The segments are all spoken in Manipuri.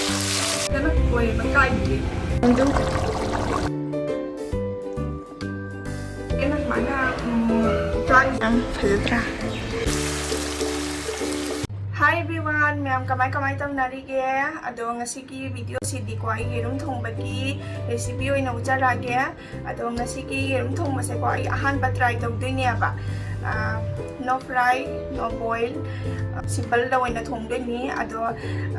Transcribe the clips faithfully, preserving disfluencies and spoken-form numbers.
ꯐꯖꯅ ꯀꯣꯏꯕ ꯀꯥꯏꯗꯦ꯫ ꯑꯗꯨ ꯑꯩꯅ ꯁꯨꯃꯥꯏꯅ, ꯎꯝ, ꯆꯥꯔꯤ꯫ ꯌꯥꯝ ꯐꯖꯗ꯭ꯔꯥ? Hi everyone, ꯃꯌꯥꯝ ꯀꯃꯥꯏ ꯀꯃꯥꯏ ꯇꯧꯅꯔꯤꯒꯦ? ꯑꯗꯣ ꯉꯁꯤꯒꯤ video ꯁꯤꯗꯤꯀꯣ, ꯑꯩ ꯌꯦꯔꯨꯝ ꯊꯣꯡꯕꯒꯤ recipe ꯑꯣꯏꯅ ꯎꯠꯆꯔꯛꯑꯒꯦ꯫ ꯑꯗꯣ ꯉꯁꯤꯒꯤ ꯌꯦꯔꯨꯝ ꯊꯣꯡꯕꯁꯦꯀꯣ, ꯑꯩ ꯑꯍꯥꯟꯕ try ꯇꯧꯗꯣꯏꯅꯦꯕ꯫ ꯑꯥ, no fry, no boil, simple ꯗ ꯑꯣꯏꯅ ꯊꯣꯡꯗꯣꯏꯅꯤ꯫ ꯑꯗꯣ,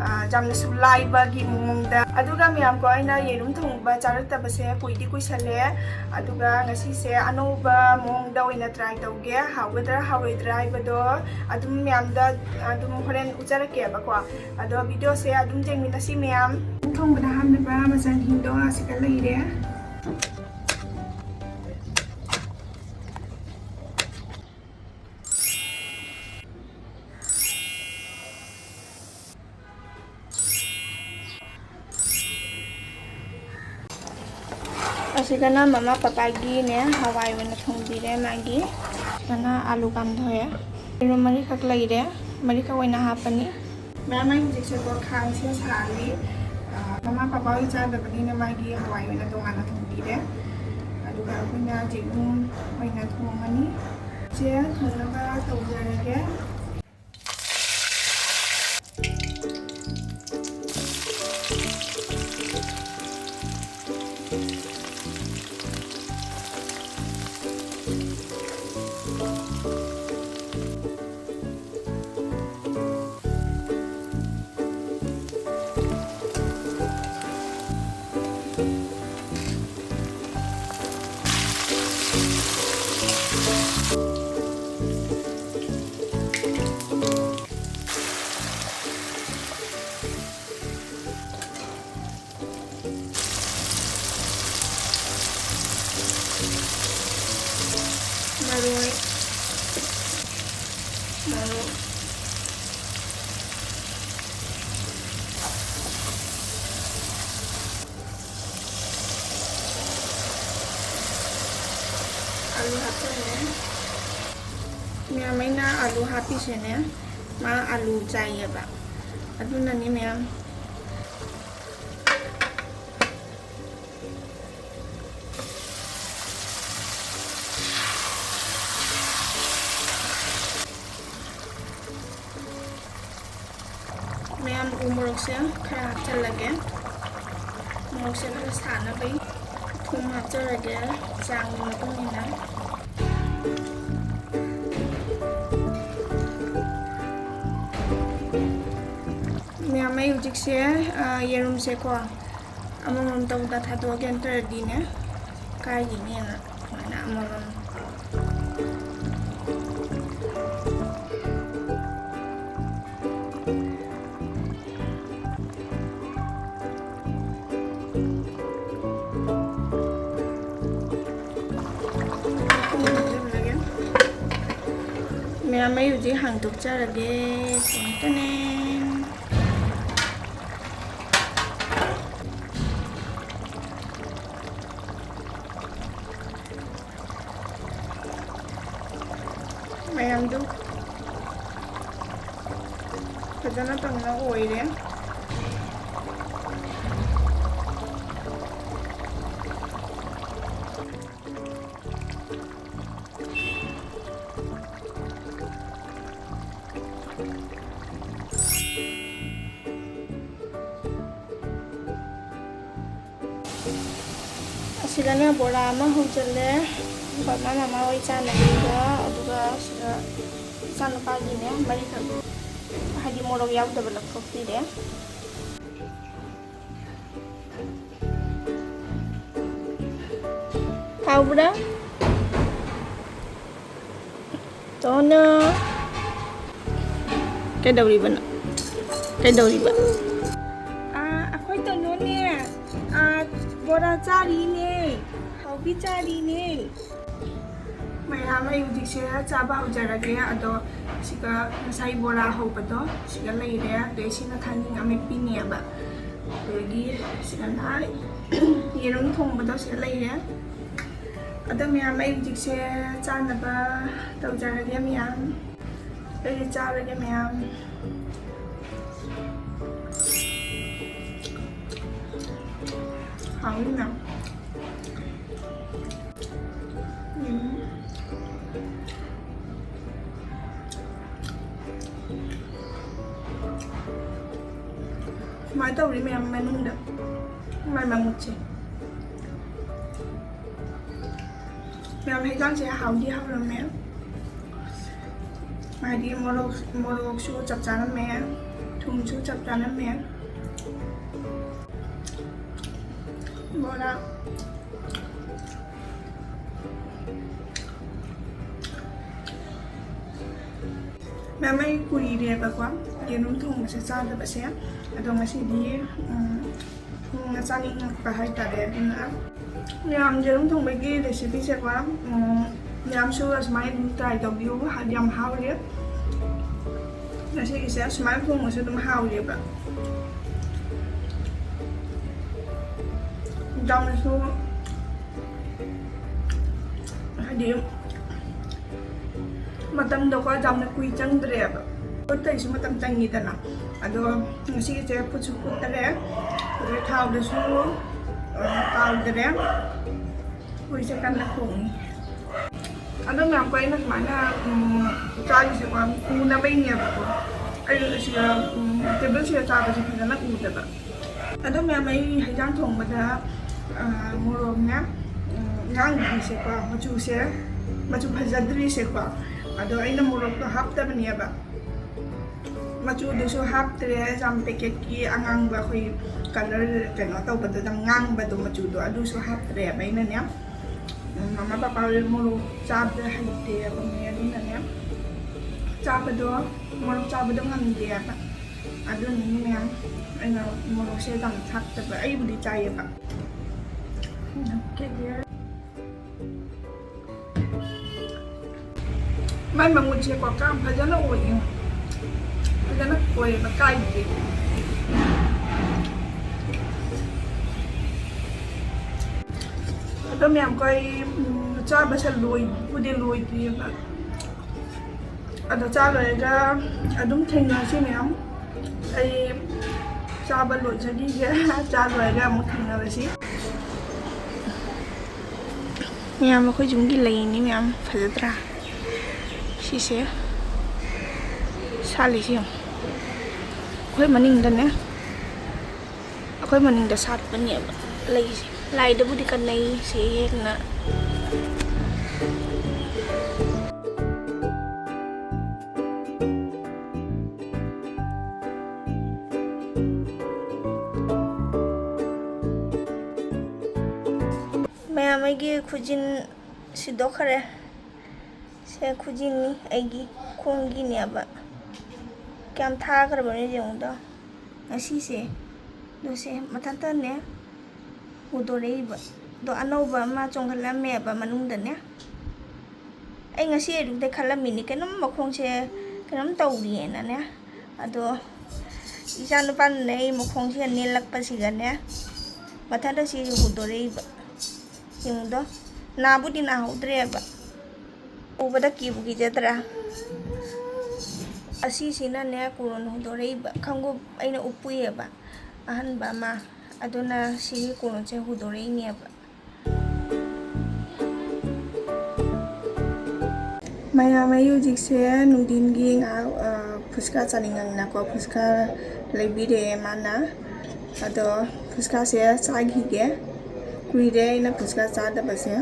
ꯑꯥ, ꯌꯥꯝꯅꯁꯨ ꯂꯥꯏꯕꯒꯤ ꯃꯑꯣꯡꯗ꯫ ꯑꯗꯨꯒ ꯃꯌꯥꯝꯀꯣ, ꯑꯩꯅ ꯌꯦꯔꯨꯝ ꯊꯣꯡꯕ ꯆꯥꯔꯛꯇꯕꯁꯦ ꯀꯨꯏꯗꯤ ꯀꯨꯏꯁꯜꯂꯦ꯫ ꯑꯗꯨꯒ ꯉꯁꯤꯁꯦ ꯑꯅꯧꯕ ꯃꯑꯣꯡꯗ ꯑꯣꯏꯅ try ꯇꯧꯒꯦ꯫ ꯍꯥꯎꯒꯗ꯭ꯔꯥ ꯍꯥꯎꯔꯣꯏꯗ꯭ꯔꯥ ꯍꯥꯏꯕꯗꯣ ꯑꯗꯨꯝ ꯃꯌꯥꯝꯗ ꯑꯗꯨꯝ ꯍꯣꯔꯦꯟ ꯎꯠꯆꯔꯛꯀꯦꯕꯀꯣ꯫ ꯑꯗꯣ video ꯁꯦ ꯑꯗꯨꯝ ꯌꯦꯡꯃꯤꯟꯅꯁꯤ ꯃꯌꯥꯝ꯫ ꯊꯣꯡꯕꯗ ꯍꯥꯞꯅꯕ ꯃꯆꯜꯁꯤꯡꯗꯣ ꯑꯁꯤꯗ ꯂꯩꯔꯦ꯫ ꯑꯁꯤꯗꯅ ꯃꯃꯥ ꯄꯄꯥꯒꯤꯅꯦ, ꯍꯋꯥꯏ ꯑꯣꯏꯅ ꯊꯣꯡꯕꯤꯔꯦ ꯃꯥꯒꯤ꯫ ꯑꯁꯤꯗꯅ ꯑꯂꯨ ꯀꯥꯝꯊꯣꯛꯑꯦ꯫ ꯌꯦꯔꯨꯝ ꯃꯔꯤꯈꯛ ꯂꯩꯔꯦ, ꯃꯔꯤꯈꯛ ꯑꯣꯏꯅ ꯍꯥꯞꯄꯅꯤ꯫ ꯃꯌꯥꯝ, ꯑꯩ ꯍꯧꯖꯤꯛꯁꯦꯀꯣ ꯈꯥꯡꯁꯦ ꯁꯥꯍꯜꯂꯤ꯫ ꯑ, ꯃꯃꯥ ꯄꯄꯥ ꯍꯣꯏ ꯆꯥꯗꯕꯅꯤꯅ ꯃꯥꯒꯤ ꯍꯋꯥꯏ ꯑꯣꯏꯅ ꯇꯣꯉꯥꯟꯅ ꯊꯣꯡꯕꯤꯔꯦ꯫ ꯑꯗꯨꯒ ꯑꯩꯈꯣꯏꯅ ꯌꯦꯔꯨꯝ ꯑꯣꯏꯅ ꯊꯣꯡꯉꯅꯤ꯫ ꯁꯦ ꯊꯣꯡꯅꯕ ꯇꯧꯖꯔꯒꯦ꯫ ꯃꯔꯣꯏ, ꯃꯔꯣꯏ꯫ ꯑꯂꯨ ꯍꯥꯞꯆꯤꯜꯂꯦ꯫ ꯃꯌꯥꯝ, ꯑꯩꯅ ꯑꯂꯨ ꯍꯥꯞꯄꯤꯁꯦꯅꯦ, ꯃꯥ ꯑꯂꯨ ꯆꯥꯏꯌꯦꯕ, ꯑꯗꯨꯅꯅꯤ ꯃꯌꯥꯝ꯫ ꯁꯦ ꯈꯔ ꯍꯥꯞꯆꯤꯜꯂꯒꯦ꯫ ꯃꯣꯔꯣꯛꯁꯦ ꯈꯔ ꯁꯥꯅꯕꯩ ꯊꯨꯝ ꯍꯥꯞꯆꯔꯒꯦ, ꯆꯥꯡꯒꯤ ꯃꯇꯨꯡ ꯏꯟꯅ꯫ ꯃꯌꯥꯝ, ꯑꯩ ꯍꯧꯖꯤꯛꯁꯦ, ꯑ, ꯌꯦꯔꯨꯝꯁꯦꯀꯣ ꯑꯃꯃꯝ ꯇꯧꯗ ꯊꯥꯗꯣꯛꯑꯒꯦ, ꯅꯠꯇ꯭ꯔꯗꯤꯅꯦ ꯀꯥꯏꯒꯤꯅꯦꯅ꯫ ꯁꯨꯃꯥꯏꯅ ꯑꯃꯃꯝ꯫ ꯃꯌꯥꯝ, ꯑꯩ ꯍꯧꯖꯤꯛ ꯍꯥꯡꯗꯣꯛꯆꯔꯒꯦ꯫ Ten ten. ꯃꯌꯥꯝꯗꯨ ꯐꯖꯅ ꯇꯧꯅ ꯑꯣꯏꯔꯦ꯫ ꯑꯁꯤꯗꯅ ꯕꯣꯔꯥ ꯑꯃ ꯍꯧꯖꯤꯜꯂꯦ, ꯕꯕꯥ ꯃꯃꯥ ꯍꯣꯏ ꯆꯥꯅꯕꯤꯗ, ꯑꯗꯨꯒ ꯁꯤꯗ ꯏꯆꯥꯅꯨꯄꯥꯒꯤꯅꯦ ꯃꯔꯤꯈꯛ, ꯍꯥꯏꯗꯤ ꯃꯣꯔꯣꯛ ꯌꯥꯎꯗꯕ ꯂꯧꯊꯣꯛꯄꯤꯔꯦ꯫ ꯍꯥꯎꯕ꯭ꯔꯥ? ꯇꯣꯅꯨ꯫ ꯀꯩꯗꯧꯔꯤꯕꯅꯣ? ꯀꯩꯗꯧꯔꯤꯕ? ꯑꯥ, ꯑꯩꯈꯣꯏ ꯇꯣꯅꯨꯅꯦ, ꯑꯥ, ꯕꯣꯔꯥ ꯆꯥꯔꯤꯅꯦ, ꯍꯥꯎꯕꯤ ꯆꯥꯔꯤꯅꯦ꯫ ꯃꯌꯥꯝ, ꯑꯩ ꯍꯧꯖꯤꯛꯁꯦ ꯆꯥꯕ ꯍꯧꯖꯔꯒꯦ꯫ ꯑꯗꯣ ꯁꯤꯒ ꯉꯁꯥꯏ ꯕꯣꯔꯥ ꯍꯧꯕꯗꯣ ꯁꯤꯒ ꯂꯩꯔꯦ, ꯑꯗꯩ ꯁꯤꯅ ꯊꯥꯡꯖꯤꯡ ꯑꯃꯦꯠꯄꯤꯅꯦꯕ, ꯑꯗꯒꯤ ꯁꯤꯗꯅ ꯌꯦꯔꯨꯝ ꯊꯣꯡꯕꯗꯣ ꯁꯤꯗ ꯂꯩꯔꯦ꯫ ꯑꯗꯣ ꯃꯌꯥꯝ, ꯑꯩ ꯍꯧꯖꯤꯛꯁꯦ ꯆꯥꯅꯕ ꯇꯧꯖꯔꯒꯦ ꯃꯌꯥꯝ꯫ ꯑꯩꯗꯤ ꯆꯥꯔꯒꯦ ꯃꯌꯥꯝ꯫ ꯍꯥꯎꯅꯤꯅ꯫ ꯎꯝ꯫ ꯁꯨꯃꯥꯏꯅ ꯇꯧꯔꯤ ꯃꯌꯥꯝ ꯃꯅꯨꯡꯗ ꯃꯥꯏ ꯃꯃꯨꯠꯁꯦ꯫ ꯃꯌꯥꯝ ꯍꯩꯖꯥꯡꯁꯦ ꯍꯥꯎꯗꯤ ꯍꯥꯎꯔꯝꯃꯦ꯫ ꯍꯥꯏꯗꯤ ꯃꯣꯔꯣꯛ, ꯃꯣꯔꯣꯛꯁꯨ ꯆꯞ ꯆꯥꯔꯝꯃꯦ, ꯊꯨꯝꯁꯨ ꯆꯞ ꯆꯥꯔꯝꯃꯦ꯫ ꯕꯣꯔꯥ꯫ ꯃꯌꯥꯝ ꯑꯩ ꯀꯨꯏꯔꯦꯕꯀꯣ ꯌꯦꯔꯨꯝ ꯊꯣꯡꯕꯁꯦ ꯆꯥꯗꯕꯁꯦ꯫ ꯑꯗꯣ ꯉꯁꯤꯗꯤ, ꯎꯝ, ꯎꯝ, ꯆꯥꯅꯤꯡꯉꯛꯄ ꯍꯥꯏꯇꯥꯔꯦ꯫ ꯑꯗꯨꯅ ꯃꯌꯥꯝ ꯌꯦꯔꯨꯝ ꯊꯣꯡꯕꯒꯤ recipeꯁꯦꯀꯣ, ꯎꯝ, ꯃꯌꯥꯝꯁꯨ ꯑꯁꯨꯃꯥꯏꯅ ꯑꯗꯨꯝ try ꯇꯧꯕꯤꯌꯨ꯫ ꯍꯥꯏꯗꯤ ꯌꯥꯝ ꯍꯥꯎꯔꯦ꯫ ꯉꯁꯤꯒꯤꯁꯦ ꯑꯁꯨꯃꯥꯏꯅ ꯊꯣꯡꯕꯁꯨ ꯑꯗꯨꯝ ꯍꯥꯎꯔꯦꯕ꯫ ꯌꯥꯝꯅꯁꯨ ꯍꯥꯏꯗꯤ ꯃꯇꯝꯗꯣꯀꯣ ꯌꯥꯝꯅ ꯀꯨꯏ ꯆꯪꯗ꯭ꯔꯦꯕ꯫ ꯐꯨꯠꯇꯩꯁꯨ ꯃꯇꯝ ꯆꯪꯉꯤꯗꯅ꯫ ꯑꯗꯣ ꯉꯁꯤꯒꯤꯁꯦ ꯐꯨꯠꯁꯨ ꯐꯨꯠꯇꯔꯦ, ꯑꯗꯨꯒ ꯊꯥꯎꯗꯁꯨ, ꯑ, ꯇꯥꯎꯗꯔꯦ꯫ ꯍꯧꯖꯤꯛꯁꯦ ꯀꯟꯅ ꯊꯣꯡꯉꯤ꯫ ꯑꯗꯣ ꯃꯌꯥꯝ ꯀꯣ ꯑꯩꯅ ꯁꯨꯃꯥꯏꯅ, ꯎꯝ, ꯆꯥꯔꯤꯁꯦꯀꯣ ꯎꯅꯕꯩꯅꯦꯕꯀꯣ꯫ ꯑꯩ ꯁꯤꯗ, ꯎꯝ, ꯇꯦꯕꯜꯁꯤꯗ ꯆꯥꯕꯁꯦ ꯐꯖꯅ ꯎꯗꯕ꯫ ꯑꯗꯣ ꯃꯌꯥꯝ ꯑꯩ ꯍꯩꯖꯥꯡ ꯊꯣꯡꯕꯗ, ꯑ, ꯃꯣꯔꯣꯛꯅꯦ, ꯎꯝ, ꯉꯥꯡꯗ꯭ꯔꯤꯁꯦꯀꯣ, ꯃꯆꯨꯁꯦ, ꯃꯆꯨ ꯐꯖꯗ꯭ꯔꯤꯁꯦꯀꯣ꯫ ꯑꯗꯣ ꯑꯩꯅ ꯃꯣꯔꯣꯛꯇꯣ ꯍꯥꯞꯇꯕꯅꯦꯕ꯫ ꯃꯆꯨꯗꯨꯁꯨ ꯍꯥꯞꯇ꯭ꯔꯦ, ꯖꯥꯝ ꯄꯦꯀꯦꯠꯀꯤ ꯑꯉꯥꯡꯕ ꯑꯩꯈꯣꯏ colour ꯀꯩꯅꯣ ꯇꯧꯕꯗꯨꯗ ꯉꯥꯡꯕꯗꯣ ꯃꯆꯨꯗꯣ ꯑꯗꯨꯁꯨ ꯍꯥꯞꯇ꯭ꯔꯦꯕ ꯑꯩꯅꯅꯦ꯫ ꯎꯝ, ꯃꯃꯥ ꯄꯄꯥ ꯍꯣꯏ ꯃꯣꯔꯣꯛ ꯆꯥꯕꯗ ꯍꯩꯇꯦꯕ ꯃꯣꯏ ꯑꯗꯨꯅꯅꯦ꯫ ꯆꯥꯕꯗꯣ, ꯃꯣꯔꯣꯛ ꯆꯥꯕꯗꯣ ꯉꯝꯗꯦꯕ꯫ ꯑꯗꯨꯅꯅꯦ ꯃꯌꯥꯝ ꯑꯩꯅ ꯃꯣꯔꯣꯛꯁꯦ ꯌꯥꯝ ꯊꯥꯛꯇꯕ꯫ ꯑꯩꯕꯨꯗꯤ ꯆꯥꯏꯌꯦꯕ꯫ ꯃꯥꯏ ꯃꯃꯨꯠꯁꯦꯀꯣ ꯀꯥꯝ ꯐꯖꯅ ꯑꯣꯏꯌꯦ꯫ ꯐꯖꯅ ꯑꯣꯏꯌꯦꯕ, ꯀꯥꯏꯗꯦ꯫ ꯑꯗꯣ ꯃꯌꯥꯝ ꯀꯣ ꯑꯩ, ꯎꯝ, ꯆꯥꯕꯁꯦ ꯂꯣꯏꯕꯨꯗꯤ ꯂꯣꯏꯗ꯭ꯔꯤꯑꯕ꯫ ꯑꯗꯣ ꯆꯥ ꯂꯣꯏꯔꯒ ꯑꯗꯨꯝ ꯊꯦꯡꯅꯔꯁꯤ ꯃꯌꯥꯝ꯫ ꯑꯩ ꯆꯥꯕ ꯂꯣꯏꯖꯈꯤꯒꯦ꯫ ꯆꯥ ꯂꯣꯏꯔꯒ ꯑꯃꯨꯛ ꯊꯦꯡꯅꯔꯁꯤ꯫ ꯃꯌꯥꯝ, ꯑꯩꯈꯣꯏ ꯌꯨꯝꯒꯤ ꯂꯩꯅꯤ ꯃꯌꯥꯝ, ꯐꯖꯗ꯭ꯔꯥ? ꯁꯤꯁꯦ ꯁꯥꯠꯂꯤꯁꯤ ꯌꯦꯡꯉꯨ꯫ ꯑꯩꯈꯣꯏ ꯃꯅꯤꯡꯗꯅꯦ ꯑꯩꯈꯣꯏ ꯃꯅꯤꯡꯗ ꯁꯥꯠꯄꯅꯦꯕ ꯂꯩꯁꯦ꯫ ꯂꯥꯏꯗꯕꯨꯗꯤ ꯀꯠꯅꯩ ꯁꯤ ꯍꯦꯛꯅ꯫ ꯃꯌꯥꯝ ꯑꯩꯒꯤ ꯈꯨꯖꯤꯟ ꯁꯤꯗꯣꯛꯈ꯭ꯔꯦ꯫ ꯁꯦ ꯈꯨꯖꯤꯟꯅꯤ ꯑꯩꯒꯤ ꯈꯣꯡꯒꯤꯅꯦꯕ꯫ ꯀꯌꯥꯝ ꯊꯥꯈ꯭ꯔꯕꯅꯣ ꯌꯦꯡꯉꯨꯗꯣ꯫ ꯉꯁꯤꯁꯦ ꯑꯗꯣ ꯁꯦ ꯃꯊꯟꯇꯅꯦ ꯍꯨꯗꯣꯔꯛꯏꯕ꯫ ꯑꯗꯣ ꯑꯅꯧꯕ ꯑꯃ ꯆꯣꯡꯈꯠꯂꯝꯃꯦꯕ ꯃꯅꯨꯡꯗꯅꯦ꯫ ꯑꯩ ꯉꯁꯤ ꯑꯌꯨꯛꯇ ꯈꯜꯂꯝꯃꯤꯅꯤ, ꯀꯩꯅꯣꯝ ꯃꯈꯣꯡꯁꯦ ꯀꯩꯅꯣꯝ ꯇꯧꯔꯤꯑꯅꯅꯦ꯫ ꯑꯗꯣ ꯏꯆꯥ ꯅꯨꯄꯥꯅꯅꯦ ꯑꯩ ꯃꯈꯣꯡꯁꯦ ꯅꯦꯜꯂꯛꯄꯁꯤꯒꯅꯦ ꯃꯊꯟꯇ ꯁꯤ ꯍꯨꯗꯣꯔꯛꯏꯕ꯫ ꯌꯦꯡꯉꯨꯗꯣ, ꯅꯥꯕꯨꯗꯤ ꯅꯥꯍꯧꯗ꯭ꯔꯦꯕ꯫ ꯎꯕꯗ ꯀꯤꯕꯨ ꯀꯤꯖꯗ꯭ꯔꯥ? ꯑꯁꯤꯁꯤꯅꯅꯦ ꯀꯣꯔꯣꯟ ꯍꯨꯗꯣꯔꯛꯏꯕ꯫ ꯈꯪꯒꯨꯞ ꯑꯩꯅ ꯎꯞꯄꯨꯏꯑꯕ ꯑꯍꯟꯕ ꯑꯃ, ꯑꯗꯨꯅ ꯁꯤꯒꯤ ꯀꯣꯔꯣꯟꯁꯦ ꯍꯨꯗꯣꯔꯛꯏꯅꯦꯕ꯫ ꯃꯌꯥꯝ, ꯑꯩ ꯍꯧꯖꯤꯛꯁꯦ ꯅꯨꯡꯊꯤꯟꯒꯤ ꯉꯥꯏꯍꯥꯛ, ꯑ, ꯐꯨꯁꯀꯥ ꯆꯥꯅꯤꯡꯉꯛꯅꯀꯣ, ꯐꯨꯁꯀꯥ ꯂꯩꯕꯤꯔꯛꯑꯦ ꯃꯥꯅ꯫ ꯑꯗꯣ ꯐꯨꯁꯀꯥꯁꯦ ꯆꯥꯈꯤꯒꯦ꯫ ꯀꯨꯏꯔꯦ ꯑꯩꯅ ꯐꯨꯁꯀꯥ ꯆꯥꯗꯕꯁꯦ꯫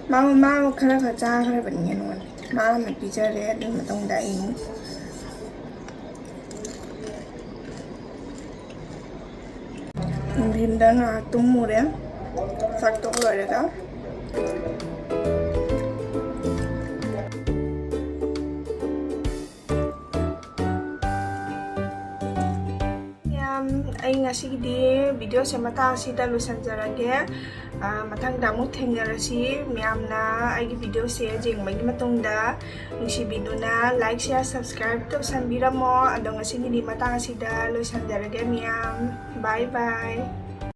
ꯃꯥ, ꯃꯥ ꯈꯔ ꯈꯔ ꯆꯥꯈ꯭ꯔꯕꯅꯤ ꯀꯩꯅꯣ꯫ ꯃꯥ ꯑꯃ ꯄꯤꯖꯔꯦ, ꯑꯗꯨꯒꯤ ꯃꯇꯨꯡꯗ ꯑꯩ ꯑꯃꯨꯛ ꯅꯨꯡꯊꯤꯟꯗ ꯉꯥꯏꯍꯥꯛ ꯇꯨꯝꯃꯨꯔꯦ꯫ ꯆꯥꯛ ꯇꯣꯛ ꯂꯣꯏꯔꯒ ꯑꯩ ꯉꯁꯤꯒꯤꯗꯤ videoꯁꯦ ꯃꯇꯥꯡ ꯑꯁꯤꯗ ꯂꯣꯏꯁꯤꯟꯖꯔꯒꯦ꯫ ꯑ, ꯃꯊꯪꯗ ꯑꯃꯨꯛ ꯊꯦꯡꯅꯔꯁꯤ꯫ ꯃꯌꯥꯝꯅ ꯑꯩꯒꯤ videoꯁꯦ ꯌꯦꯡꯕꯒꯤ ꯃꯇꯨꯡꯗ ꯅꯨꯡꯁꯤꯕꯤꯗꯨꯅ like, share, subscribe ꯇꯧꯁꯟꯕꯤꯔꯝꯃꯣ꯫ ꯑꯗꯣ ꯉꯁꯤꯒꯤꯗꯤ ꯃꯇꯥꯡ ꯑꯁꯤꯗ ꯂꯣꯏꯁꯤꯟꯖꯔꯒꯦ ꯃꯌꯥꯝ꯫ Bye bye꯫